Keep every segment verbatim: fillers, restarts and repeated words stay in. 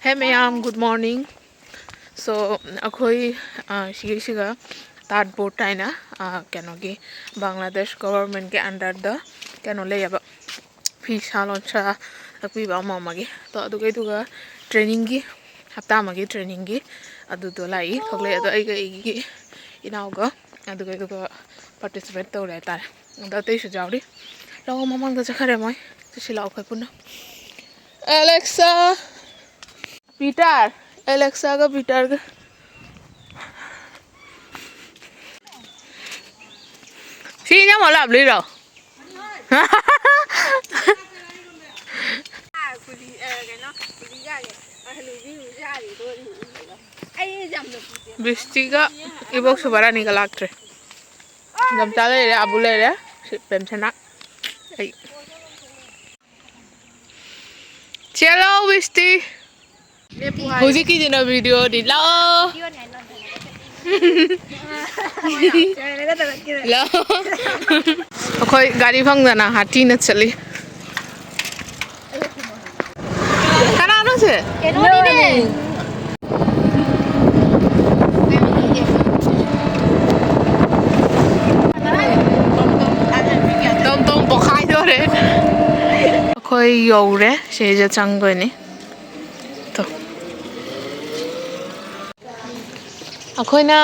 Hey ꯃꯌꯥꯝ, good morning. So ꯑꯩꯈꯣꯏ, ꯑ, ꯁꯤꯒꯤꯁꯤꯒ ꯇꯥꯠ ꯕꯣꯔꯠ ꯍꯥꯏꯅ, ꯑ, ꯀꯩꯅꯣꯒꯤ, ꯕꯪꯒ꯭ꯂꯥꯗꯦꯁ ꯒꯣꯚꯔꯟꯃꯦꯟꯠꯀꯤ ꯑꯟꯗꯔꯗ ꯀꯩꯅꯣ ꯂꯩꯌꯦꯕ, ꯐꯤꯁꯥ ꯂꯣꯟꯁꯥ ꯇꯥꯛꯄꯤꯕ ꯑꯃ ꯑꯃꯒꯤ꯫ ꯑꯗꯣ ꯑꯗꯨꯒꯩꯗꯨꯒ ꯇ꯭ꯔꯦꯅꯤꯡꯒꯤ, ꯍꯞꯇꯥ ꯑꯃꯒꯤ ꯇ꯭ꯔꯦꯅꯤꯡꯒꯤ ꯑꯗꯨꯗꯣ ꯂꯥꯛꯏ, ꯊꯣꯛꯂꯛꯑꯦ꯫ ꯑꯗꯣ ꯑꯩꯒ ꯑꯩꯒꯤ ꯏꯅꯥꯎꯒ ꯑꯗꯨꯒꯩꯗꯨꯒ ꯄꯥꯔꯇꯤꯁꯤꯄꯦꯠ ꯇꯧꯔꯦ ꯍꯥꯏꯇꯥꯔꯦ꯫ ꯑꯗꯣ ꯑꯇꯩꯁꯨ ꯌꯥꯎꯔꯤ꯫ ꯂꯧ ꯃꯃꯥꯡꯗ ꯆꯠꯈ꯭ꯔꯦ ꯃꯣꯏ꯫ ꯆꯠꯁꯤ ꯂꯥꯛꯑꯣ ꯑꯩꯈꯣꯏ ꯄꯨꯟꯅ꯫ ꯑꯦꯂꯦꯛꯁꯥ! ꯄꯤꯇꯔ! ꯑꯦꯂꯦꯛꯁꯥꯒ ꯄꯤꯇꯔꯒ꯫ ꯁꯤ ꯏꯅꯝꯃ ꯂꯥꯞꯂꯤꯔꯣ? ꯕꯤꯁꯇꯤꯒ ꯏꯕꯣꯛꯁꯨ ꯕꯥꯔꯥꯅꯤꯒ ꯂꯥꯛꯇ꯭ꯔꯦ꯫ ꯂꯝꯆꯥ ꯂꯩꯔꯦ, ꯑꯕꯨ ꯂꯩꯔꯦ, ꯁꯤ ꯄꯦꯝꯁꯅꯥ, ꯑꯩ꯫ ꯆꯦꯜꯂꯣ ꯕꯤꯁꯇꯤ꯫ ꯍꯧꯖꯤꯛꯀꯤꯗꯨꯅ ꯚꯤꯗꯤꯑꯣꯗꯤ ꯂꯥꯛꯑꯣ꯫ ꯂꯥꯛꯑꯣ꯫ ꯑꯩꯈꯣꯏ ꯒꯥꯔꯤ ꯐꯪꯗꯅ ꯍꯥꯇꯤꯅ ꯆꯠꯂꯤ꯫ ꯀꯅꯥꯅꯣ ꯁꯦ? ꯀꯩꯅꯣꯅꯤꯅꯦ꯫ ꯇꯣꯝ ꯇꯣꯝ ꯄꯣꯈꯥꯏꯗꯣꯔꯦ꯫ ꯑꯩꯈꯣꯏ ꯌꯧꯔꯦ꯫ ꯁꯤꯗ ꯆꯪꯗꯣꯏꯅꯤ꯫ ꯇꯣ꯫ ꯑꯩꯈꯣꯏꯅ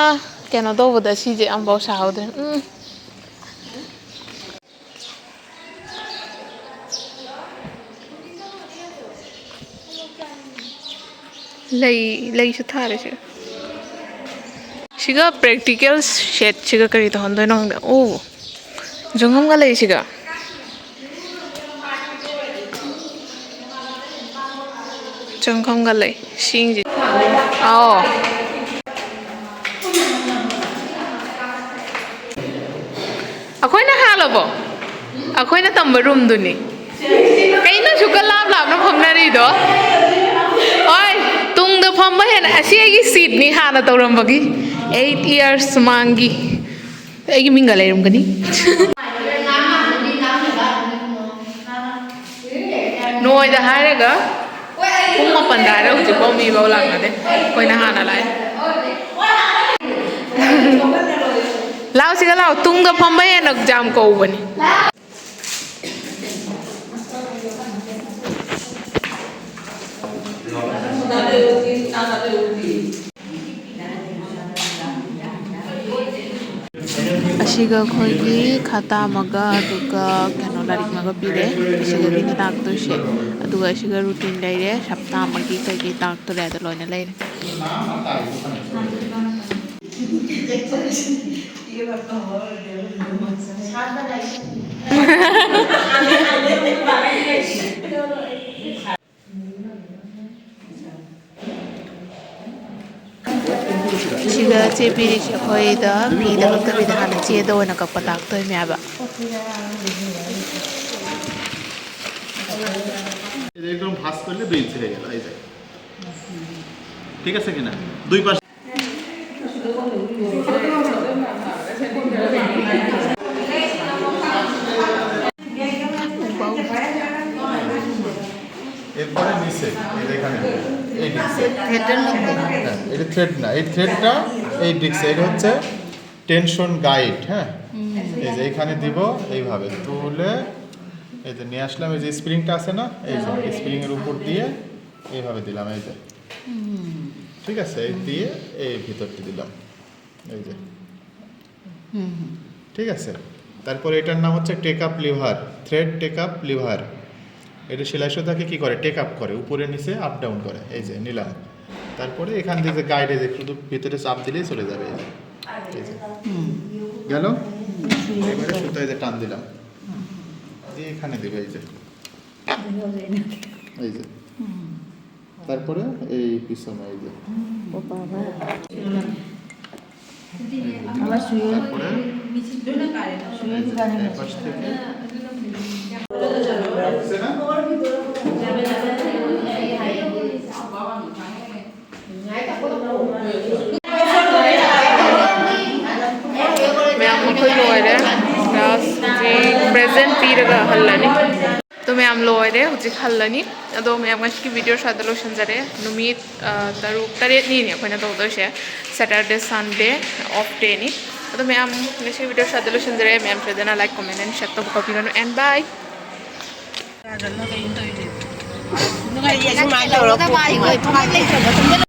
ꯀꯩꯅꯣ ꯇꯧꯕꯗ ꯁꯤꯁꯦ ꯑꯝꯐꯥꯎ ꯁꯥꯍꯧꯗ꯭ꯔꯦ꯫ ꯎꯝ꯫ ꯂꯩ, ꯂꯩꯁꯨ ꯊꯥꯔꯦ ꯁꯤꯗ꯫ ꯁꯤꯒ ꯄ꯭ꯔꯦꯛꯇꯤꯀꯦꯜ ꯁꯦꯠꯁꯤꯒ ꯀꯔꯤ ꯇꯧꯍꯟꯗꯣꯏꯅꯣ ꯈꯪꯗꯦ꯫ ꯑꯣ, ꯖꯪꯒꯝꯒ ꯂꯩ ꯁꯤꯒ꯫ ꯖꯪꯒꯝꯒ ꯂꯩ꯫ ꯁꯤꯡꯁꯤ꯫ ꯑꯥꯎ꯫ ꯑꯩꯈꯣꯏꯅ ꯍꯥꯜꯂꯕꯣ? ꯑꯩꯈꯣꯏꯅ ꯇꯝꯕ ꯔꯨꯝꯗꯨꯅꯤ꯫ ꯀꯩꯅꯣ ꯑꯁꯨꯛꯀ ꯂꯥꯞ ꯂꯥꯞꯅ ꯐꯝꯅꯔꯤꯗꯣ? ꯍꯣꯏ, ꯇꯨꯡꯗ ꯐꯝꯕ ꯍꯦꯟꯅ, ꯑꯁꯤ ꯑꯩꯒꯤ ꯁꯤꯠꯅꯤ ꯍꯥꯟꯅ ꯇꯧꯔꯝꯕꯒꯤ꯫ Eight years ꯃꯃꯥꯡꯒꯤ꯫ ꯑꯩꯒꯤ ꯃꯤꯡꯒ ꯂꯩꯔꯝꯒꯅꯤ꯫ ꯅꯣꯏꯗ ꯍꯥꯏꯔꯒ ꯄꯨꯡ ꯃꯥꯄꯟ ꯍꯥꯟꯗꯥꯔꯦ ꯍꯧꯖꯤꯛꯐꯥꯎ ꯃꯤꯐꯥꯎ ꯂꯥꯛꯅꯗꯦ꯫ ꯑꯩꯈꯣꯏꯅ ꯍꯥꯟꯅ ꯂꯥꯛꯑꯦ꯫ ꯂꯥꯛꯑꯣ ꯁꯤꯒ ꯂꯥꯛꯑꯣ꯫ ꯇꯨꯡꯗ ꯐꯝꯕ ꯍꯦꯟꯅ ꯌꯥꯝ ꯀꯧꯕꯅꯤ꯫ ꯑꯁꯤꯒ ꯑꯩꯈꯣꯏꯒꯤ ꯈꯇꯥ ꯑꯃꯒ, ꯑꯗꯨꯒ ꯀꯩꯅꯣ, ꯂꯥꯏꯔꯤꯛ ꯑꯃꯒ ꯄꯤꯔꯦ꯫ ꯑꯁꯤꯒꯗꯤ ꯇꯥꯛꯇꯣꯏꯁꯦ꯫ ꯑꯗꯨꯒ ꯑꯁꯤꯒ ꯔꯨꯇꯤꯟ ꯂꯩꯔꯦ, ꯍꯞꯇꯥ ꯑꯃꯒꯤ ꯀꯩꯀꯩ ꯇꯥꯛꯇꯣꯔꯦ ꯑꯗꯣ ꯂꯣꯏꯅ ꯂꯩꯔꯦ꯫ ꯁꯤꯗ ꯆꯦ ꯄꯤꯔꯤꯁꯦ ꯑꯩꯈꯣꯏꯗ ꯐꯤꯗ ꯀꯛꯇꯕꯤꯗ ꯍꯥꯟꯅ ꯆꯦꯗ ꯑꯣꯏꯅ ꯀꯛꯄ ꯇꯥꯛꯇꯣꯏꯅꯦꯕ꯫ এটা একদম ভাঁজ করলে দুই ইঞ্চি হয়ে গেল, এই যে। ঠিক আছে কিনা? দুই পাশে। এরপরে নিচে, এই যে এখানে, এই ডিস্কে। থ্রেডের মধ্যে? হ্যাঁ, এটা থ্রেড না, এই থ্রেডটা এই ডিস্কে, এটা হচ্ছে টেনশন গাইড। হ্যাঁ, এই যে এখানে দিব, এইভাবে তুলে এই যে নিয়ে আসলাম। এই যে স্প্রিংটা আছে না, এই যে স্প্রিংয়ের উপর দিয়ে এইভাবে দিলাম, এই যে। ঠিক আছে, এই দিয়ে এই ভিতরটি দিলাম, এই যে। ঠিক আছে। তারপরে এটার নাম হচ্ছে take up lever, thread take up lever. এটা সেলাই সুতাকে কি করে? টেক আপ করে, উপরে নিচে আপ ডাউন করে। এই যে নিলাম। তারপরে এখান দিয়ে যে গাইডে যে শুধু ভিতরে চাপ দিলেই চলে যাবে, এই যে। এই যে। গেল। এবারে সুতায় যে টান দিলাম, দিয়ে এখানে দেবে, এই যে। এই যে। তারপরে এই পিছনে, এই যে। ও বাবা। আবার শুয়ে, তারপরে শুয়ে দিবা না? এই পাশ থেকে। ꯃꯌꯥꯝ ꯑꯩꯈꯣꯏ ꯂꯣꯏꯔꯦ꯫ ꯀ꯭ꯂꯥꯁ ꯍꯧꯖꯤꯛ ꯄ꯭ꯔꯦꯖꯦꯟ ꯄꯤꯔꯒ ꯍꯜꯂꯅꯤ꯫ ꯑꯗꯣ ꯃꯌꯥꯝ ꯂꯣꯏꯔꯦ꯫ ꯍꯧꯖꯤꯛ ꯍꯜꯂꯅꯤ꯫ ꯑꯗꯣ ꯃꯌꯥꯝ, ꯉꯁꯤꯒꯤ ꯚꯤꯗꯤꯑꯣ ꯁ꯭ꯋꯥꯏꯗ ꯂꯣꯏꯁꯤꯟꯖꯔꯦ꯫ ꯅꯨꯃꯤꯠ ꯑ, ꯇꯔꯨꯛ ꯇꯔꯦꯠꯅꯤꯅꯦ ꯑꯩꯈꯣꯏꯅ ꯇꯧꯗꯣꯏꯁꯦ꯫ Saturday, Sunday off dayꯅꯤ꯫ ꯑꯗꯣ ꯃꯌꯥꯝ, ꯉꯁꯤ ꯚꯤꯗꯤꯑꯣ ꯁ꯭ꯋꯥꯏꯗ ꯂꯣꯏꯁꯤꯟꯖꯔꯦ꯫ ꯃꯌꯥꯝ ꯁꯣꯏꯗꯅ like, comment and share ꯇꯧꯕ ꯀꯥꯎꯕꯤꯒꯅꯨ, and bye꯫ ꯅꯨꯡꯉꯥꯏꯌꯦ ꯁꯨꯃꯥꯏꯅ ꯇꯧꯔꯒ꯫